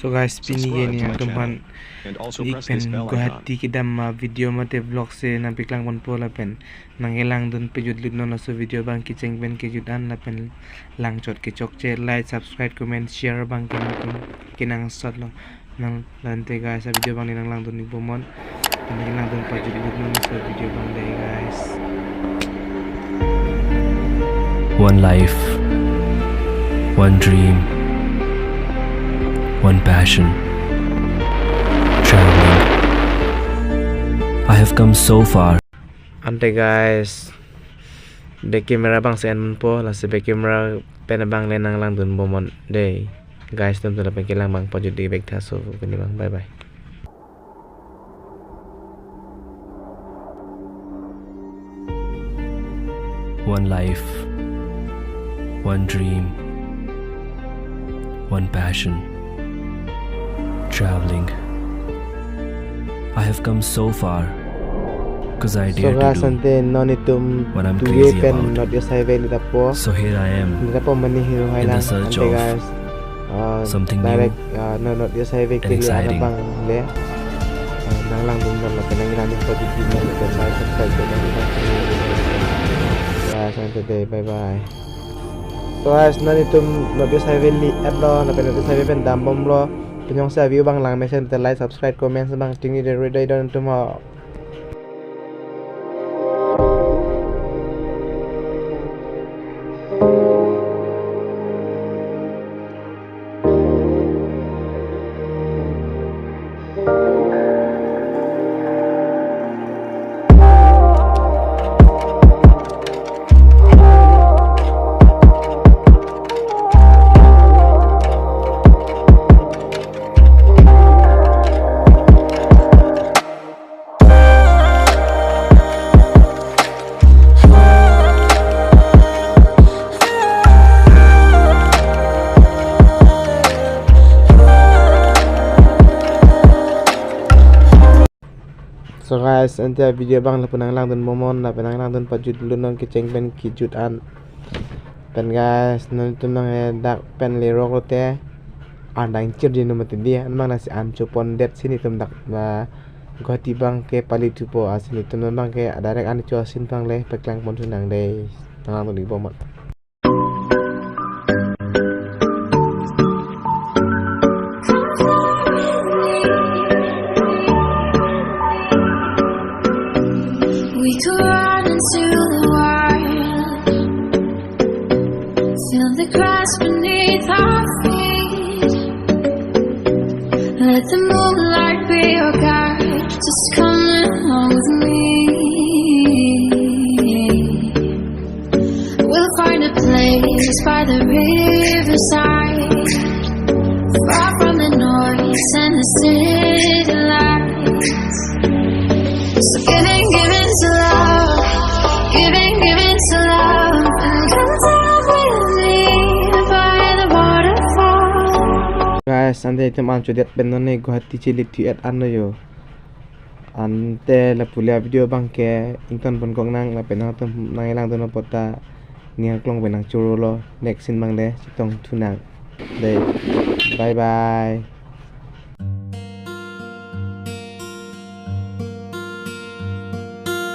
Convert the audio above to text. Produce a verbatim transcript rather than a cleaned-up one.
So guys, pini ke neli nangtumphan dik pen Guwahati kedam a video mate vlog si nangpaklang ponpo lapen nangkelangdun pajutlut non laso video abang kecheng pen kejut an lapen langchot kechokche, like, subscribe, comment, share abang ke nangtum kenangsot lo. Nang lante guys, a video abang neli nanglangdun ik bomnon. Nangkelangdun pajutlut non laso video abang dei guys. One life, one dream, one passion. Traveling. I have come so far. Ante guys, back camera abang si en ponpo, lasi back camera pen abang le nanglangdun bomnon dei. Guys, nangtum lapen kelang abang pajut ik bek tha, so pini abang bye bye. One life, one dream, one passion. Traveling. I have come so far, 'cause I dare to do what I'm crazy about. So guys, ante non itum two A pen North East Highway le dapo. So here I am, in the search of something new and exciting. Ante guys, uh, direct, uh, non North East Highway kali an abang le. Uh, nanglangdun non lapen nanglangdun pajutlut non lapen like, subscribe, comment. Guys, ante dei, bye bye. So guys, non itum North East Highway le-etlo, lapen North East Highway pen dambomlo. Pini jongsi a view abang lang mesen te like, subscribe, comment abang chingni dei, dei don itum ho. So guys, ante a video abang lapu nanglangdun bomnon, lapen nanglangdun pajutlut non kecheng pen kejut an. Pen guys, non itum nangkedak pen lerok lote, an dangchir di no mati di, an abang nasi an chopondet si nelitum dak, ah, Guwahati abang ke pali thupo, asin nelitum abang ke direct an cho asin abang le paklang pon thunang dei. Nanglangdun ik bomnon. We could run into the wild. Feel the grass beneath our feet. Let the moonlight be your guide. Just come along with me. We'll find a place by the riverside, far from the noise and the city lights. So giving, giving to love, giving, giving to love, and come down with me by the waterfall. Guys, ante itum an chodet pen non ne Guwahati chili thu-et anlo yo. Ante lapu le a video abang ke ington pon kok nang, lapen nangtum nanglangdun apot ta ning aklong pen nangchorolo, next scene abang le chetong thunang dei. Bye bye.